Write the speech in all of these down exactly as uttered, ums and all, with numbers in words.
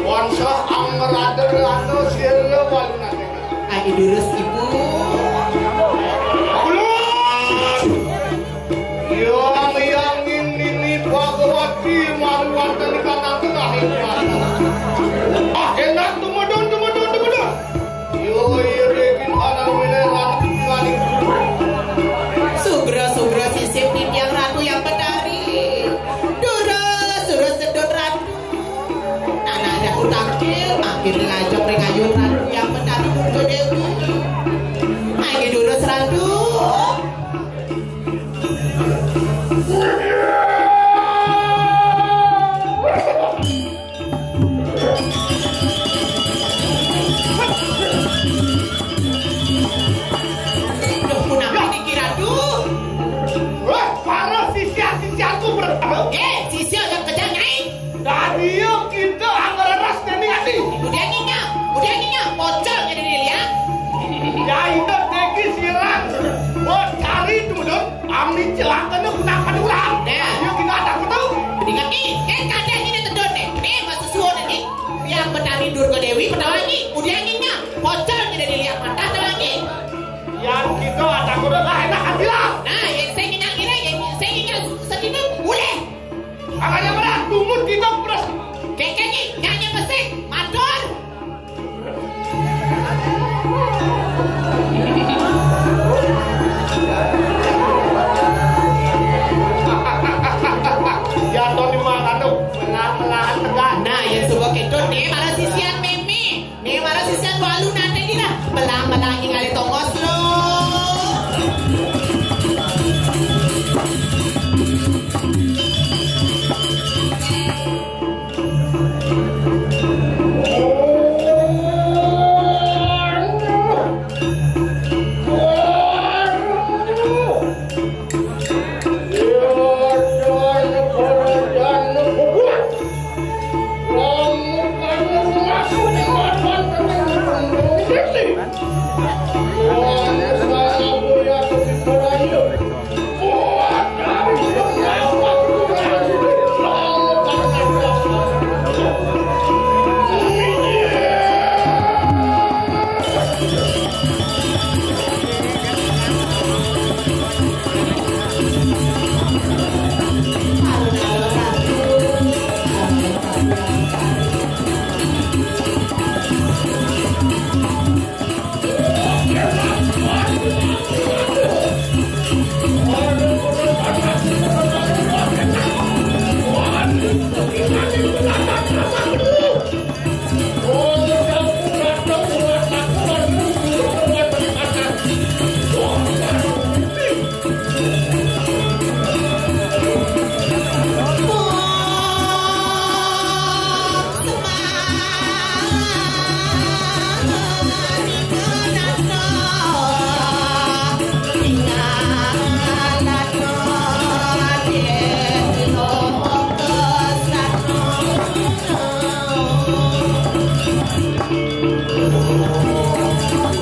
Wangsa angradeg lana sira walunate. Ayo durus ibu. Ulun. Yang yang ini Bhagawati malu wonten di kanang tengah ini. Ah, enak tumedun, tumedun, tumedun. Yo, iya, Dewi, anak wilayah, anak wilayah. Sugra, sugra, sisip titiang Ratu yang Betari. Durus, durus, sedot Ratu. Nah, nah, ada aku tangkil, makin ngajak ring ayu Ratu yang Betari Durga Dewi. Ayo durus Ratu. Duh, punapi niki Ratu? Wah, para sisya-sisyaku pertama. Eh, sisya yang kejar nyai. Tadi kita anggaran ras neni ati. Udah nyinyap, udah nyinyap, pocol jadi dilihat. Ya, itu tegi silang. Buat cari tumedun, ambil celakanya guna padulang. Nah. Dia kita ada ketemu. Ingat nih, kan keadaan ini tedon nih. Nih, Mas Susuan nih. Yang Betari Durga Dewi, pertama nih, udah nyinyap, pocol jadi dilihat mata lagi. Yang kita ada ketemu lah, enak hati lah. Nah, yang saya nyinyap kira, yang saya nyinyap sedih, boleh. Makanya malah tungut kita terus. Kekeni nyanyi pesik, matur. Ya, to di mana tuh? Melah-melahan tegas. Nah, ya, suka gitu nih, malah sisian meme. Nih, para sisian walu nanti dina belang-belang ingali tongos lo.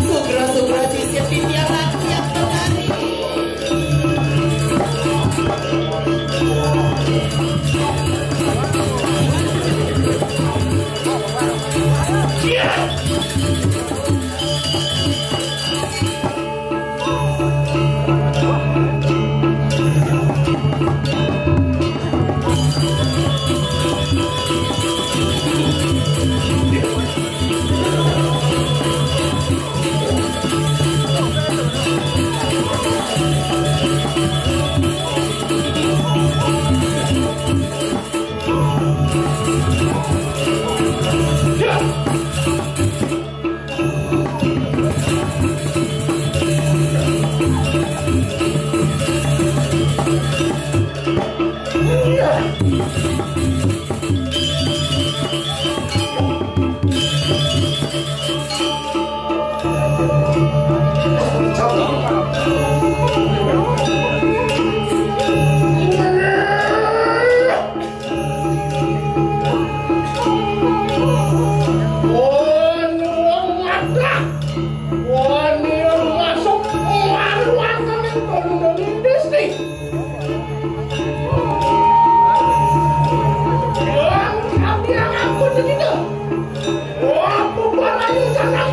Sugra-sugra sisip titiang rakyat Betari.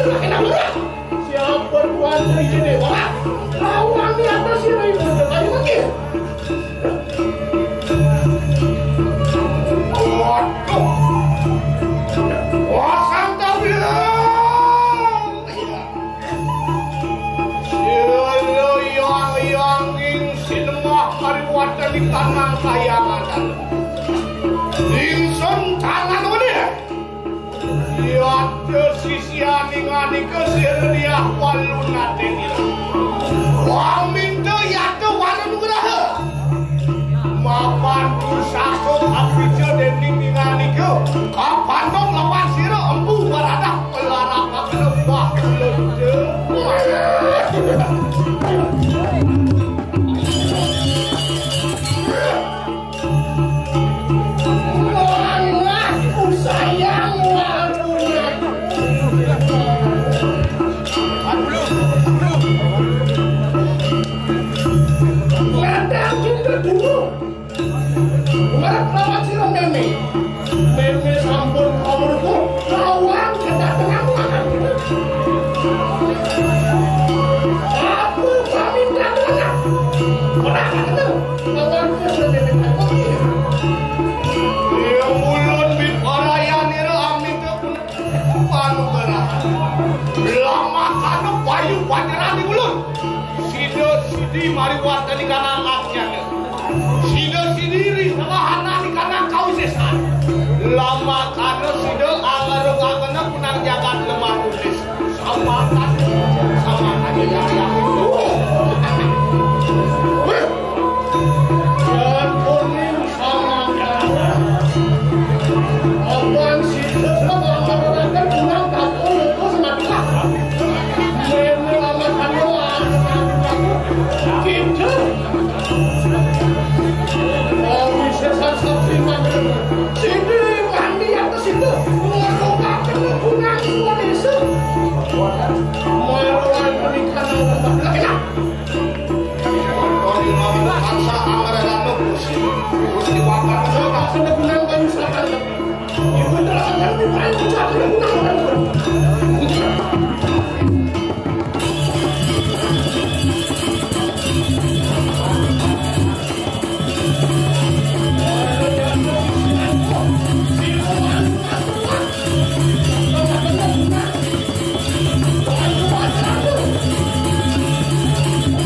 Siapa tuan ini? Wah, lawan di atas ini, kayu mati. Waduh. Wah, santap ya. Sira yang-yang ing sinemah kaliwatan di tanah kayangan. Ingsun tanah mene. Yata sisian ing anika sira diah walunateng ira. Waminta yata wara nugraha. Mapan pusaka kapica dening ing anika. Kapandong lawan sira empu waradah pelarapakna bakula. Sayang, ladang kita dulu. Marep lawan sira meme. Meme sampun omurku lawan kedatengan tangan. Aku paminta tangan. Ora ketemu. Lawan sira meme. Iya, ulun bit orayanira amita panugrahan. Lamakana payu panjeraning ulun. Sida sidi mariwatani kanang akyana. Sida sidi ri sawahana di kanang kawisesan. Lamakana sida angarung-angena kunang jagat lemah tulis. Samakan, samakan, ya, ya. Wih. Jangan kuning.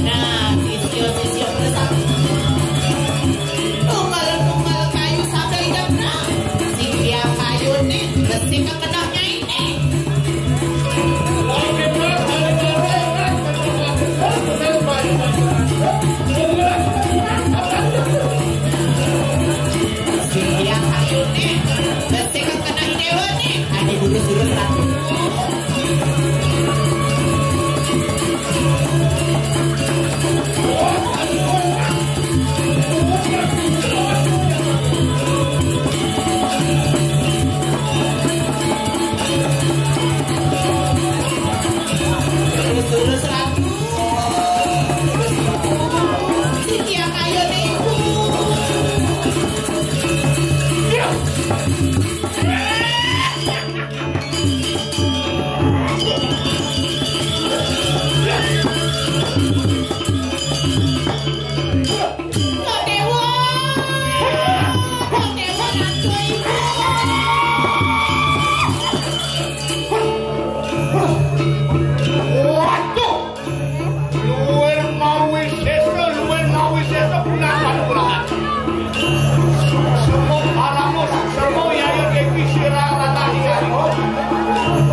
Nah, sisya-sisya bersatu. Tunggal-tunggal kayu sambil gerak. Sing dia kayune, besi kekedah nyai. Sing dia kayune, besi kekedah dewa nih. Adi guru suruh satu. Waduh! Luwih mawi sesa, luwih mawi sesa, punang panugrahan. Suksema parama, suksema yaya deki sira rata hingaringo.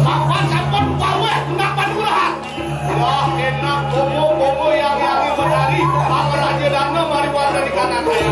Mapan sampun paweh, punang panugrahan. Wah, enak, bobo, bobo, yang, yang, yang, menari, Pak Raja Dana, mari, Pak, dari kanan, saya.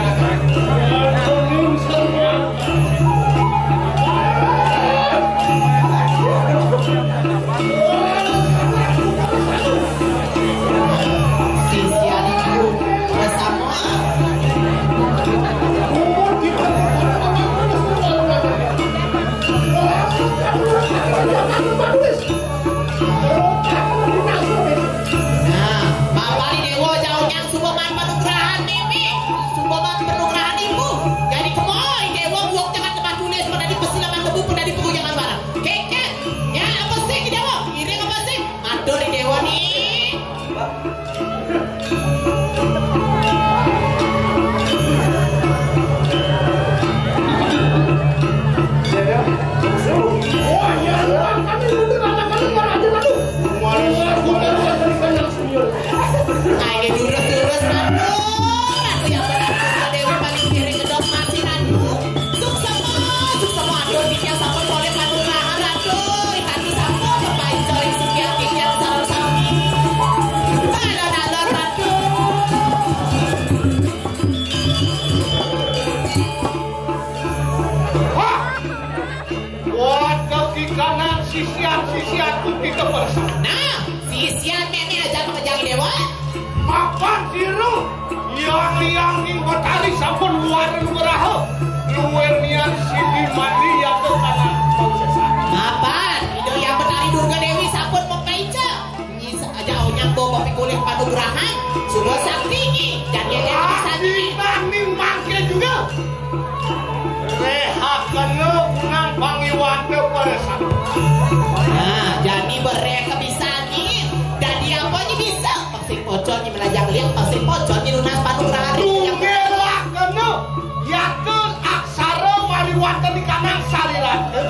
Sisian-sisianku kita bersama. Nah, sisian mémé aja makejang déwa. Mapan sira, yang liang ning Betari sampun luaran weraha. Luwir nian sidi mati ya ke tanah bangsa. Mapan, Ida Hyang Betari Durga Déwi sampun mapaica. Nyi aja onyang bo mapikulih panugrahan. Suba sakti nyi, dan dia bisa nyi. Ning mangke juga. Réhakena kunang pangiwata paresan. Nah, jani bereka bisa nyi. Dadi apa nyi bisa? Sing pocol nyi melajang liang, sing pocol nyi nunas panugrahan. Tunggilakena yata aksara maliwata di kanang salirata.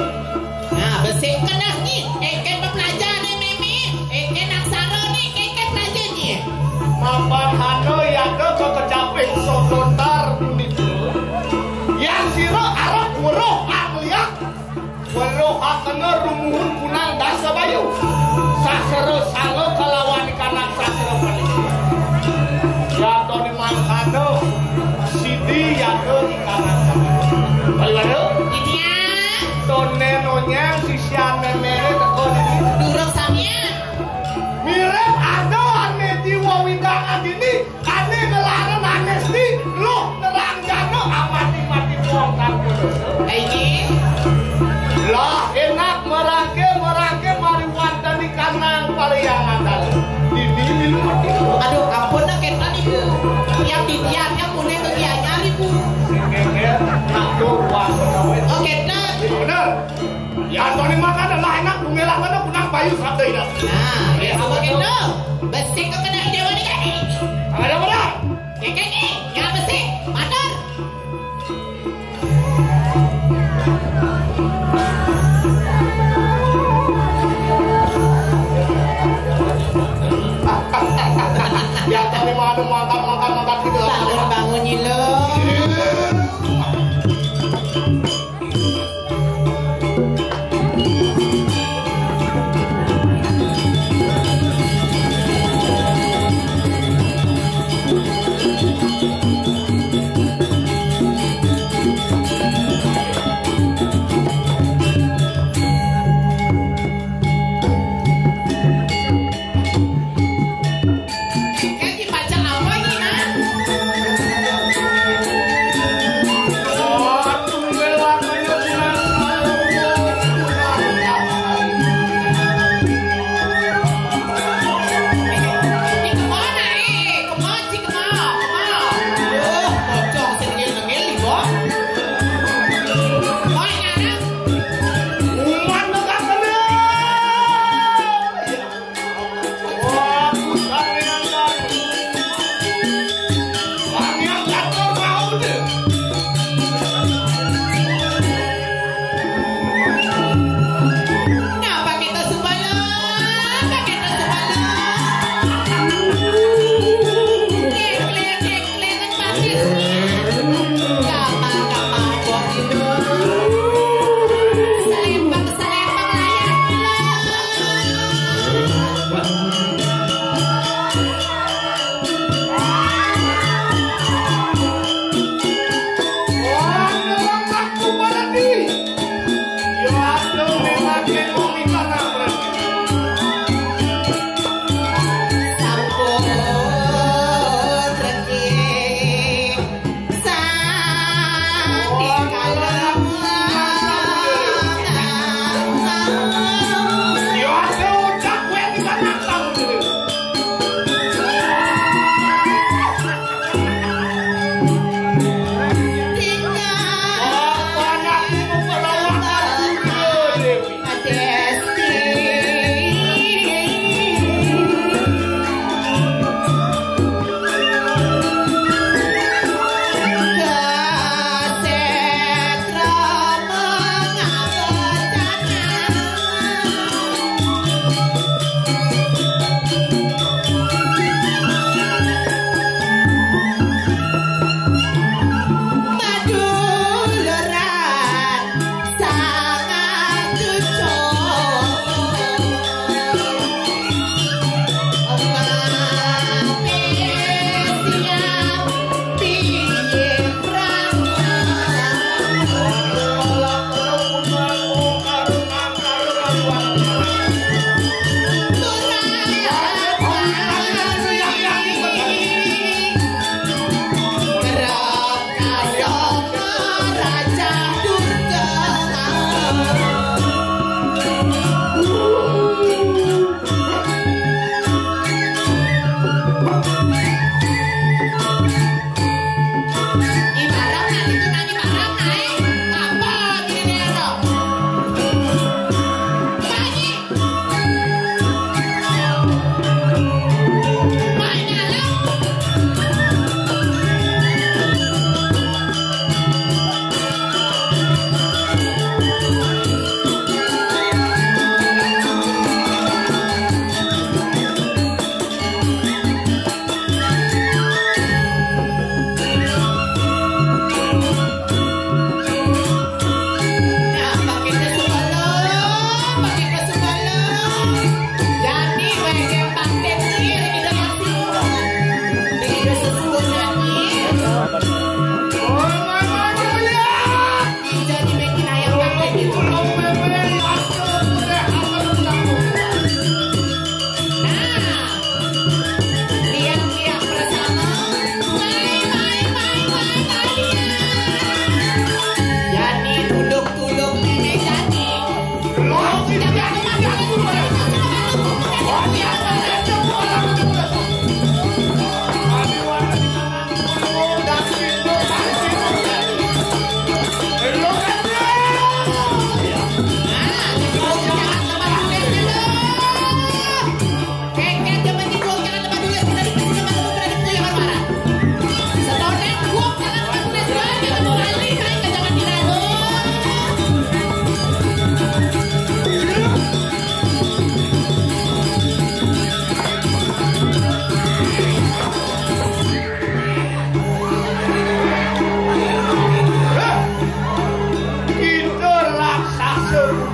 Nah, besik keneh nyi, éngkén pepelajar né mémé, éngkén aksara né, éngkén pelajar nyi. Mapan hana yata kakecaping sotontar punika. Yan sira arep weruh angliak. Weruhakena rumuhun kunang dasa bayu. Sastra sanga kalawan ikanan sastra paniki. Yatoni mangkana sidi yaga ikanan sastra. Bali-bali. Titiang. Toné nonyang sisian méméné teka dini. Durung samian. Mirip ada ané jiwa widangan dini. Ané ngelarang ané sedi, luh nerang jana amati-mati wong kang dosa. Aiki. Lah enak merangke, merangke mari wanteni kanang pariangan dalem. Dini milu mati. Aduh, ampun dah kénten Ibu. Tiap didian, tiap mulai ke Gianyar Ibu. Kéngkén, aduh, wah. Oh, kénten. Bener. Ya, Tony makan lah enak, bumelak mana kunang payu sabda ida. Nah, ya, apa gitu? Besik ke kena ide wani kan? Ada mana? Kekek, ya besik, matur. Ya, Tony makan mangkat, mangkat, mangkat gitu. Bangun, bangun, nyilem.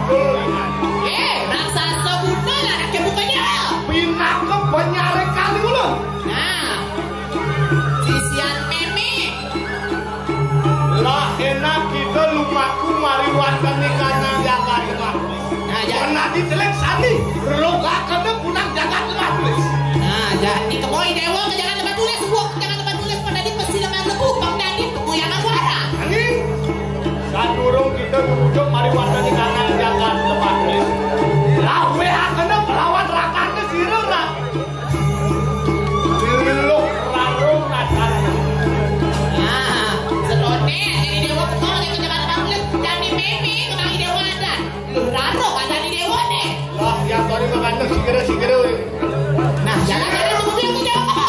Eh, raksasa buta lah, anaké bukannya. Pinaka penyare kali ulun. Nah, sisian mémé. Lah, enak kita lumaku mari wantah nih karena jaga rumah. Nah, jangan nanti jelek sani. Roga kena punang jaga rumah tulis. Nah, jadi kemoi dewa ke jaga tempat tulis, buat ke jaga tempat tulis, pada di pasti lemah lebu, Bang Dani, tunggu yang aku harap. Anjing. Sadurung kita nuju mari wantah di kanan jagat tempat. Lawe akena melawan rakan ke sirung lah. Lu rarung acara. Nah, sedote jadi dewa betul yang ke jagat tempat tulis. Dani mémé, kemari dewa ada. Lu rarung ada di dewa nih. Lah, ya tadi makanya segera-segera. Nah, jangan-jangan tunggu yang punya apa?